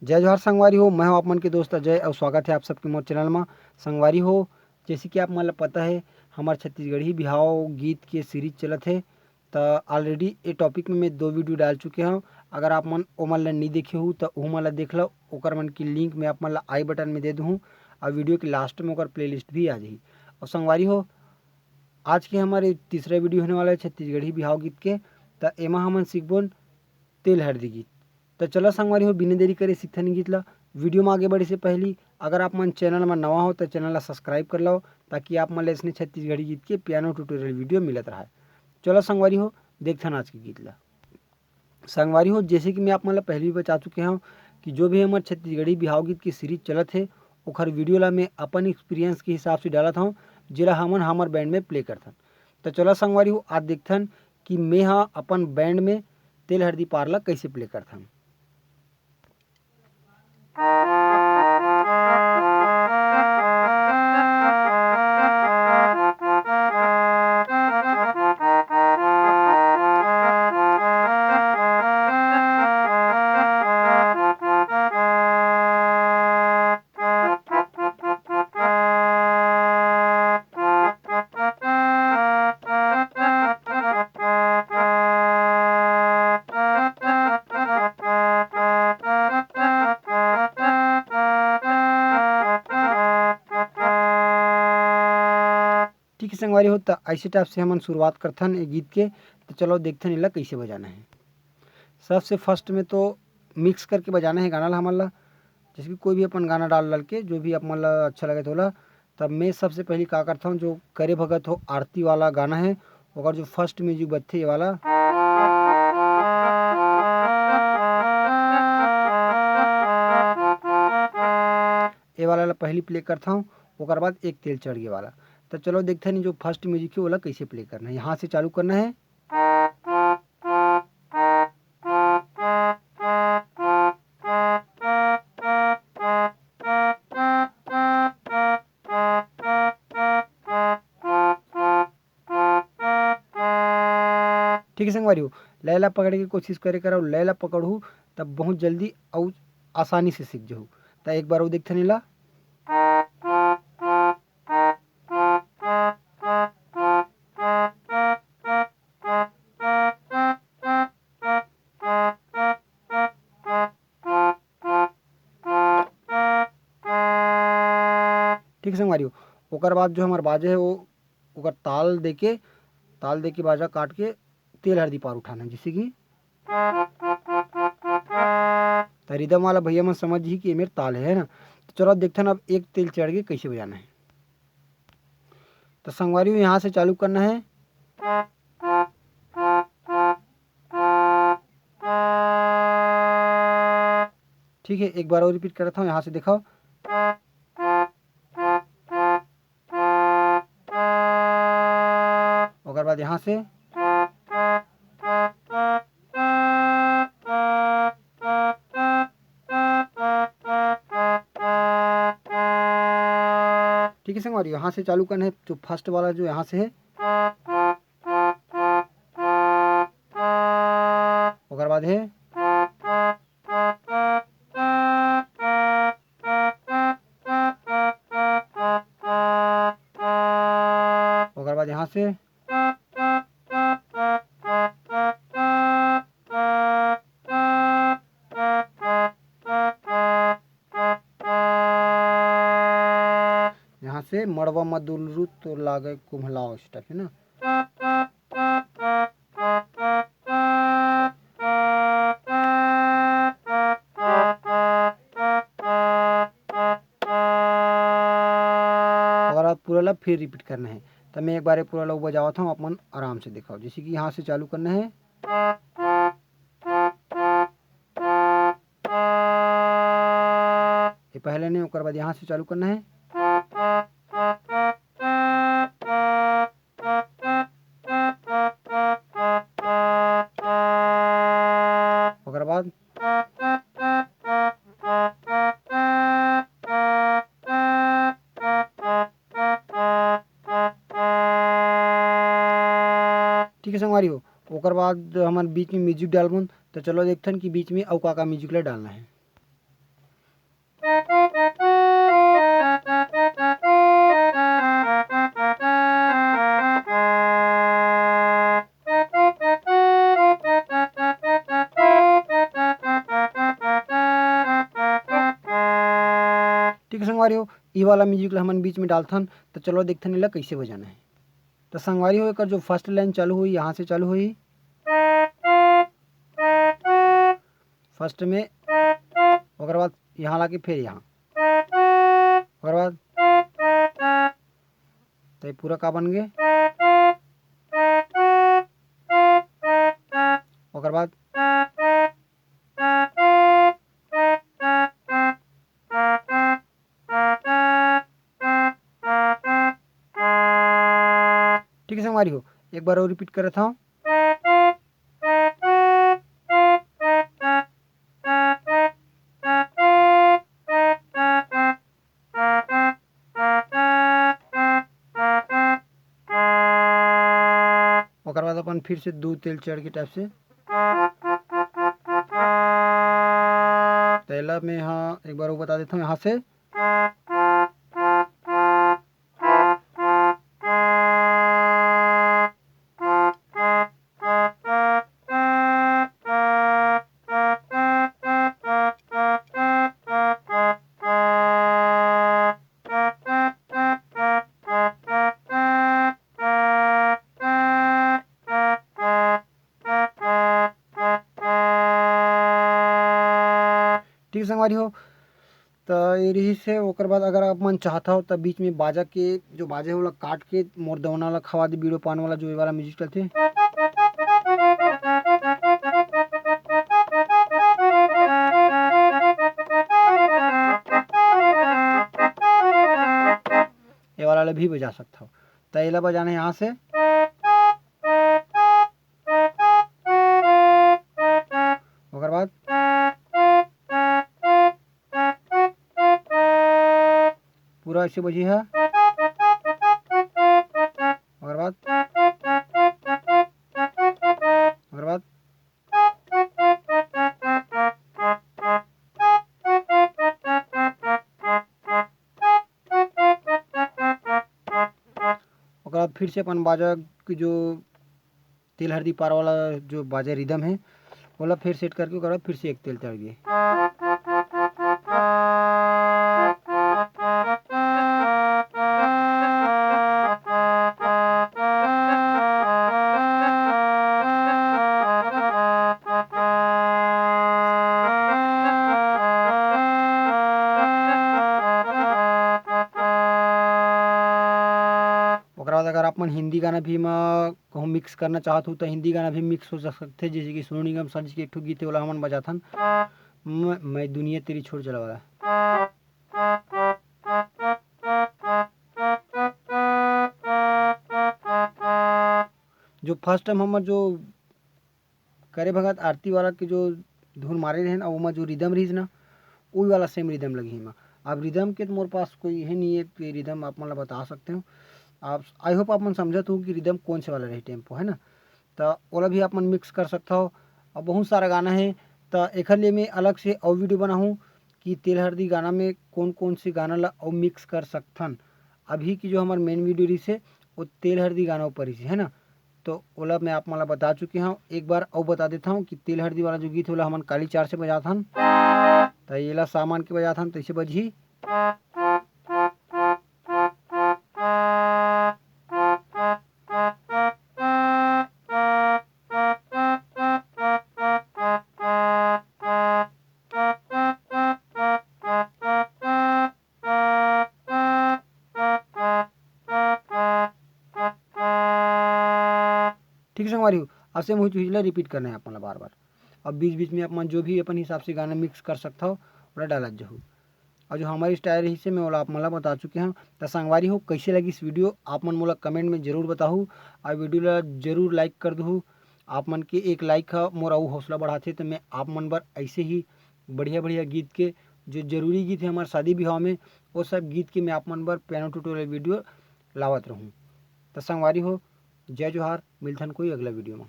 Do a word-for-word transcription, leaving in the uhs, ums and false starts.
जय जोहार संगवारी हो, मैं हूं आप मन के दोस्त अजय अउ स्वागत हे आप सबके मोर चैनल म। संगवारी हो, जैसे कि आप मन ल पता हे, हमर छत्तीसगढ़ी बिहाव गीत के सीरीज चलत हे। त already ए टॉपिक में मैं दो वीडियो डाल चुके हंव। अगर आप मन ओमन ल नइ देखे हू, त ओहू मन ल देख लव। ओकर मन की लिंक मैं आप मन ल आई बटन में दे दूहूं, अउ वीडियो के लास्ट में ओकर प्लेलिस्ट भी आ जाही। अउ संगवारी हो, आज के हमर ये तीसरा वीडियो होने वाला हे छत्तीसगढ़ी बिहाव गीत के। त एमा हमन सीखबोन तेल हरदी गीत। त चलो संगवारी हो, बिना देरी करे सीखथन गीत ला। वीडियो में आगे बढ़े से पहली अगर आप मन चैनल में नवा हो, त चैनल ला सब्सक्राइब कर लो, ताकि आप मन ल इसने छत्तीसगढ़ी गीत के पियानो ट्यूटोरियल वीडियो मिलत रहे। चलो संगवारी हो, देखथन आज के गीत ला। संगवारी हो, जैसे कि मैं आप मन ल पहले भी बता चुके हूँ कि जो भी हमर छत्तीसगढ़ी बिहाव गीत की सीरीज चलत हे, ओखर वीडियो ला मैं अपन एक्सपीरियंस के हिसाब से डालत हूँ, जेला हमन हमर बैंड में प्ले करथन। त चलो संगवारी हो, आज देखथन कि मैं ह अपन बैंड में तेल हरदी पार ला कैसे प्ले करथन। ठीक है संगवारी हो, त ऐसे टाइप से हमन शुरुआत करथन ए गीत के। तो चलो देखथन एला कैसे बजाना है। सबसे फर्स्ट में तो मिक्स करके बजाना है गाना ला हमन ला, जैसे कि कोई भी अपन गाना डाल डाल के, जो भी आप मन ला अच्छा लगे तो ओला। तब मैं सबसे पहले का करता हूँ, जो करे भगत हो आरती वाला गाना है, ओकर जो फर्स्ट म्यूजिक बजथे ये वाला, ये वाला ला पहली प्ले करता हूँ, ओकर बाद एक तेल चढ़ गए वाला। तो चलो देखते हैं जो फर्स्ट म्यूजिक है ओला कैसे प्ले करना है। यहाँ से चालू करना है। ठीक है संगवारी हो, लय ला पकड़े के कोशिश करे करव, लय ला पकड़हू तब बहुत जल्दी अउ आसानी से सीख जहू। त एक बार वो देखथन एला। ठीक संगवारी हो, ओकर बाद जो हमर बाजे है वो ओकर ताल देके, ताल देके बाजा काट के तेल हरदी पार उठाना, जैसे कि त रिदम वाला भैया मन समझ ही कि ये मेर ताल है, है ना। तो चलो देखते हैं अब एक तेल चढ़ के कैसे बजाना है। तो संगवारी हो, यहाँ से चालू करना है। ठीक है, एक बार और रिपीट करता हूँ, यहाँ से दिखाओ। ओकर बाद यहाँ से। ठीक है संगवारी, यहाँ से चालू करना है, जो फर्स्ट वाला जो यहाँ से है। ओकर बाद है। ओकर बाद यहाँ से। यहाँ से मड़वा म दुलरू तोर लागे कुम्हलाव स्टेप है ना। ओकर बाद पूरा ला फिर रिपीट करना है। त मैं एक बार ये पूरा ला बजावत हूँ, आप मन आराम से दिखाओ। जैसे कि यहाँ से चालू करना है, ये पहले नहीं, ओकर बाद यहाँ से चालू करना है। ओकर बाद ठीक है संगवारी हो, ओकर बाद हमन बीच में म्यूजिक डालबोन। तो चलो देखथन कि बीच में अउ का का म्यूजिक ला डालना है। ठीक है संगवारी हो, ये वाला म्यूजिक ला हमन बीच में डालथन, तो चलो देखथन एला कैसे बजाना है। तो संगवारी हो, एकर जो फर्स्ट लाइन चालू हुई, यहाँ से चालू हुई फर्स्ट में, ओकर बाद यहाँ लाके फिर यहाँ, ओकर बाद तो ये पूरा का बन गए, ओकर बाद ठीक है संगवारी हो, एक बार और रिपीट करत हूँ। ओकर बाद अपन फिर से दो तेल चढ़ के टाइप से तेला में, हाँ, एक बार वो बता देता हूँ यहाँ से। ठीक है संगवारी हो, तो ये रही से। ओकर बाद अगर आप मन चाहता हो, तो बीच में बाजा के जो बाजे, ओला काट के मोर दौना ला खवा दे, बीड़ो पान वाला जो ये वाला म्यूजिक चलते, ये वाला ले भी बजा सकता हो। तो एला बजाना है यहाँ से। ओकर बाद पूरा ऐसे बजी है। ओकर बाद, ओकर बाद ओकर बाद फिर से अपन बाजा के जो तेल हरदी पार वाला जो बाजा रिदम है, ओला फिर सेट करके ओकर बाद फिर से एक तेल चढ़ गए। ओकर बाद अगर आप मन हिंदी गाना भी म कहूँ मिक्स करना चाहत हो, तो हिंदी गाना भी मिक्स हो सकथे, जैसे कि सोनू निगम सर जी के एक ठो गीत है, ओला हमन बजाथन, म-, मैं दुनिया तेरी छोड़ चला वाला। जो फर्स्ट टाइम हमर जो करे भगत आरती वाला के जो धुन मारे रहे ना, ओमा जो रिदम रहिस ना, उही वाला सेम रिदम लगही एमा। अब रिदम के तो मोर पास कोई है नहीं है कि रिदम आप मन ला बता सकते हो। आप, आई होप आप मन समझत हो कि रिदम कौन से वाला रही, टेम्पो है ना, तो ओला भी आप मन मिक्स कर सकता हो। अब बहुत सारा गाना है, तो एखर लिए मैं अलग से और वीडियो बनाहूँ कि तेल हरदी गाना में कौन कौन से गाना ला और मिक्स कर सकथन। अभी की जो हमार मेन वीडियो रही से, वो तेल हरदी गाना ऊपर रही से, है ना, तो ओला मैं आप मन ला बता चुके हूँ। एक बार अउ बता देता हूँ कि तेल हरदी वाला जो गीत है, ओला हमन काली चार से बजाथन, त एला सामान के बजाथन, तैसे बजही। ठीक है संगवारी हो, अब सेम वही चीज ला रिपीट करना है अपन ला बार बार। अब बीच बीच में अपन जो भी अपन हिसाब से गाना मिक्स कर सकता हो, ओला डालत जहू। और जो हमारी स्टाइल रही से मैं ओला आप मन ला बता चुके हूँ। तो संगवारी हो, कैसे लगी इस वीडियो, आप मन मोला कमेंट में जरूर बताहू, और वीडियो ला जरूर लाइक कर दहू। आप मन के एक लाइक ह मोर अउ हौसला बढ़ाथे, तो मैं आप मन बर ऐसे ही बढ़िया बढ़िया गीत के, जो जरूरी गीत है हमारे शादी ब्याह में, वो सब गीत के मैं आप मन बर पियानो ट्यूटोरियल वीडियो लावत रहूँ। तो संगवारी हो, जय जोहार, मिलथन कोई अगला वीडियो में।